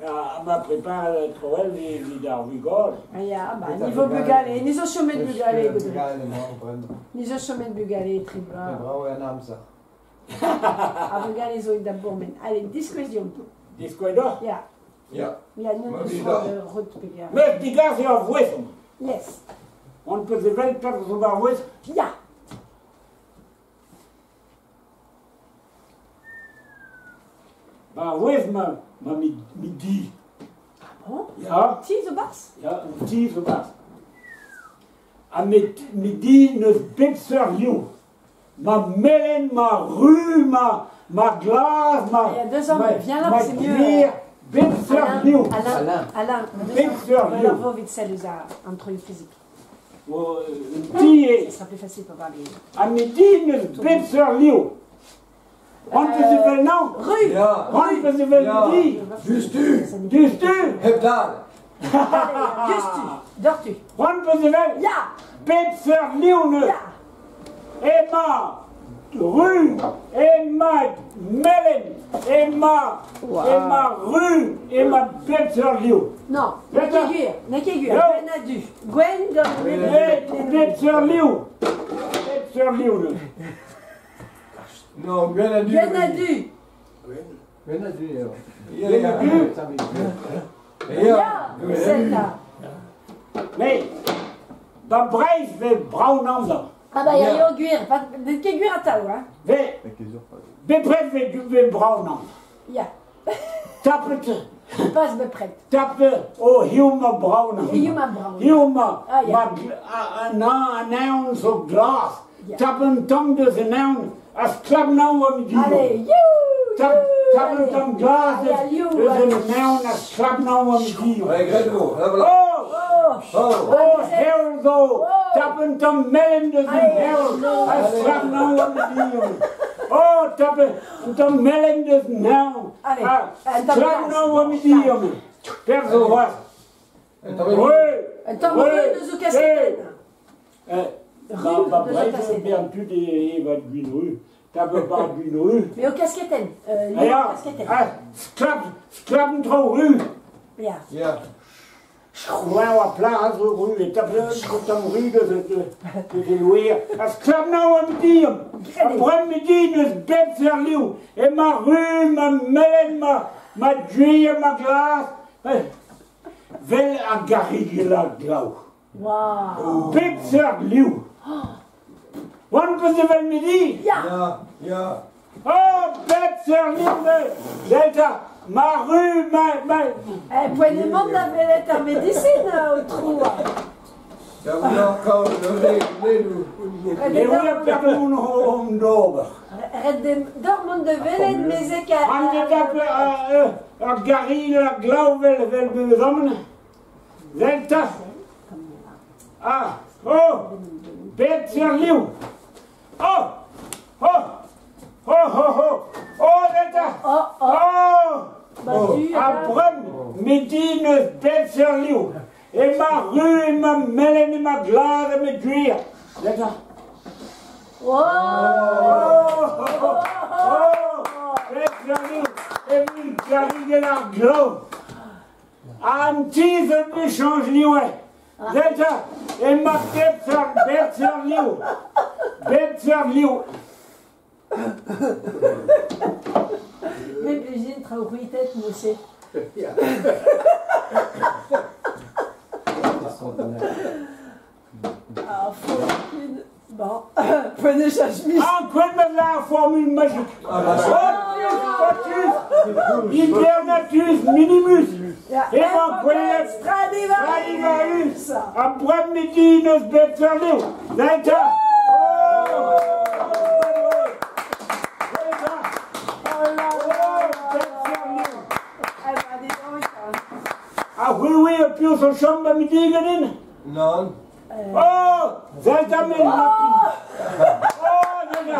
Ha ma preparet troell evit ar vugale. Ya, ba, ni vo bugale, ni zo chomet bugale, Goudrid. Ni zo chomet bugale etre bloaz. Brav eo an amzer. Ar vugale zo da bourmen. Allez, diskouez deomp. Diskouez deoc'h? Ya. Ya. Ya, n'hon eus c'hoant rout peger. Met digas eo ar voeson. Yes. On peus evel perzh zo ar voeson? Ya. Ba ar wezh ma, ma mi, mi di. Ah bon? Ya. Ti zo 'barzh? Ya, un ti zo 'barzh. Ha me, me di n'eus bep seurt liv. Ma melen, ma ru, ma, ma glas, ma, Il y a deux ans, ma, viens là, ma c'est mieux. gwir, bep seurt liv. Alain, Alain. Alain, Bep seurt Voilà, liv. vo evit sell eus an troioù fizik. Un ti eo. Ça sera plus facile pour voir les... Ha me di n'eus bep seurt liv. C'hoant peus evel naon? Ru! Ya. C'hoant peus evel Ya. di? Diouzhtu. Diouzhtu? Hep dale. Diouzhtu, doc'htu. C'hoant peus evel? Ya! Bep seurt liv neus. Ya! Emañ ru, emañ melen, emañ emañ ru, emañ bep seurt liv. Non, n'eo ket gwir, n'eo ket gwir. Gwenn ha du. Gwenn gant melen. Bep seurt liv. Bep seurt liv neus. Non, gwenn ha du. Gwenn ha du. Gwenn ha du eo. Gwenn ha du. Ya, sell 'ta. Mais, ba Breizh 'vez brav an amzer. Ah bah, ya eo gwir, n'eo ket gwir atav, hein. Ve, bepred 'vez brav an amzer. Ya. Tapet. Pas bepred. Tapet, oh, hiziv 'ma brav an amzer. Hiziv 'ma brav. Hiziv 'ma, an evn zo glas. Tap un tamm deus an evn ha stlap 'nañ war an Allez, you! Tap, tap un tamm glas deus an evn ha stlap 'nañ war an div. Allez, graet vo, voilà. Oh! Oh! Oh, heol zo! Tap un tamm melen deus an heol ha stlap 'nañ war an div. Oh, tap un tamm melen deus an heol ha stlap 'nañ war an div. Perzh zo c'hoazh. Un tamm ruz deus ho kasketenn. Ru Ba deus ho Breizh kasketenn. bezañ tud evañ gwin ru. Tap ba gwin ru. Mais ho kasketenn. Liv Ya, ho kasketenn. ah, sklap, sklap an traoù ru. Ya. Ya. C'hwec'h oa plac'h zo ru, e tap un tamm ru deus deus e louer. Ha sklap 'nañ an diam. Ha bremañ midi n'eus bep seurt liv. Emañ ru, ma melen, ma, ma du, ma glas. Vel ar garrigell glav. Wow. Bep seurt liv. Oan peus evel midi? Ya. Ya, ya. Oh, bep seurt liv neuze. Delta, ma ru, ma... ma... Eh, poent eo mont da welet ar medisin, aotrou. Da vout kaout ledoù. Ne ouier perdon hon d'ober. Ret deoc'h mont da welet mezeg ar... An tap ur garrigell ar glav vel vel memes amañ. Delta. Ah, oh, bep seurt liv. Oh, oh, oh, oh, oh, oh, Delta. Oh, oh. Oh, Bah, du, ha brem, midi n'eus bep seurt liv. Emañ ru, emañ melen, emañ glas, emañ gwir. Delta. Oh, Oh, oh, oh, bep seurt liv, evit garrigell ar glav. An ti zo bet chañj liv eo. Delta, emañ bep seurt, bep seurt liv. Bep seurt liv. Me blijin traoù c'hwitet neuze. Ah, faut Bon, point de chachmis. Ah, poent ma la formule magique. Otus, patus, hibernatus, minimus. Ya, Emañ gwelet Stradivarius. Stradivarius. Ha bremañ midi n'eus bep seurt liv. Delta. Oh! Delta. Oh là Oh, là. bep seurt liv. Ah bah, dis donc. Ha c'hwi e piv zo chom ba midi ganin? Nann. Oh, Delta me lapin. Oh, Delta.